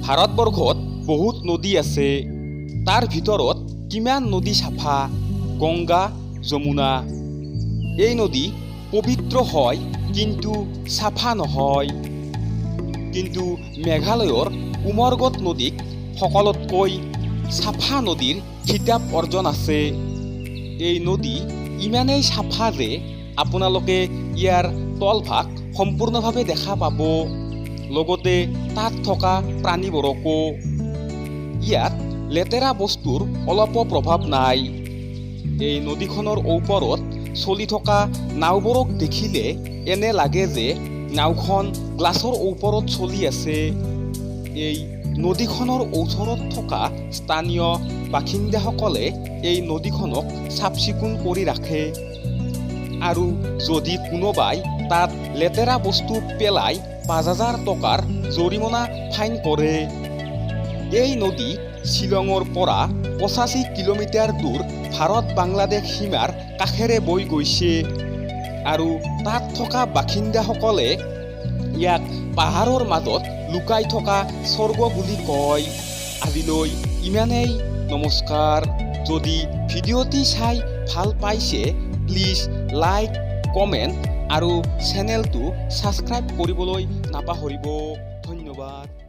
ভাৰতবৰ্ষত বহুত নদী আছে। তাৰ ভিতৰত কিমান নদী চাফা? গংগা, যমুনা। এই নদী পবিত্ৰ হয়, কিন্তু চাফা নহয়। কিন্তু মেঘালয়ৰ উমৰগট নদীক সকলোতকৈ চাফা নদীৰ খিতাপ অৰ্জন আছে। এই নদী ইমানেই চাফা যে আপোনালোকে ইয়াৰ তলভাগ সম্পূৰ্ণভাৱে দেখা পাব, লগতে তাত থকা প্ৰাণীবোৰকো। ইয়াত লেতেৰা বস্তুৰ অলপো প্ৰভাৱ নাই। এই নদীখনৰ ওপৰত চলি থকা নাওবোৰক দেখিলে এনে লাগে যে নাওখন গ্লাছৰ ওপৰত চলি আছে। এই নদীখনৰ ওচৰত থকা স্থানীয় বাসিন্দাসকলে এই নদীখনক চাফ চিকুণ কৰি ৰাখে আৰু যদি কোনোবাই তাত লেতেৰা বস্তু পেলাই, 5000 টকাৰ জৰিমনা ফাইন কৰে। এই নদী শ্বিলঙৰ পৰা 85 কিলোমিটাৰ দূৰ ভাৰত বাংলাদেশ সীমাৰ কাষেৰে বৈ গৈছে আৰু তাত থকা বাসিন্দাসকলে ইয়াক পাহাৰৰ মাজত লুকাই থকা স্বৰ্গ বুলি কয়। আজিলৈ ইমানেই, নমস্কাৰ। যদি ভিডিঅ'টি চাই ভাল পাইছে, প্লিজ লাইক, কমেণ্ট আৰু চেনেলটো ছাবস্ক্ৰাইব কৰিবলৈ নাপাহৰিব। ধন্যবাদ।